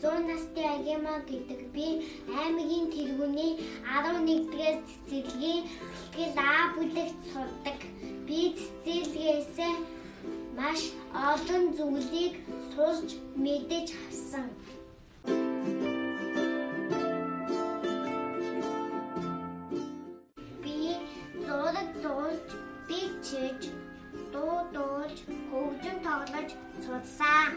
100 настай Агима гэдэг. Би аймгийн тэргүүний 11-р цэцэрлэгийн бэлтгэл А бүлэгт сурдаг. Би цэцэрлэгээс маш олон зүйлийг сурч мэдэж авсан. Би зураг зурж, бичиж, дуу дуулж, хөгжим тоглож сурсан.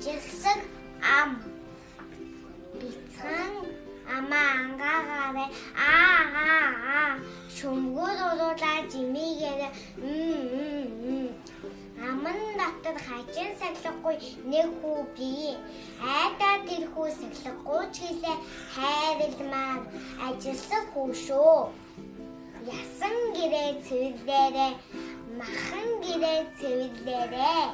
Ажилсаг ам бяцхан амаа ангаагаарай аа аа аа шөмгөр уруулаа жимийгээрээ аман дотор хачин сахилахгүй нэг хүү бий. Айдаа тэр хүү сахилахгүй ч гэлээ хайрламаар ажилсаг хүү шүү. Ясан гэрээ цэвэрлээрэй, махан гэрээ цэвэрлээрэй.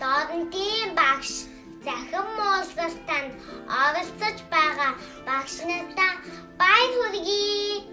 Дорнодын багш захин уулзалтанд оролцож байгаа багш нартаа баяр хүргэе.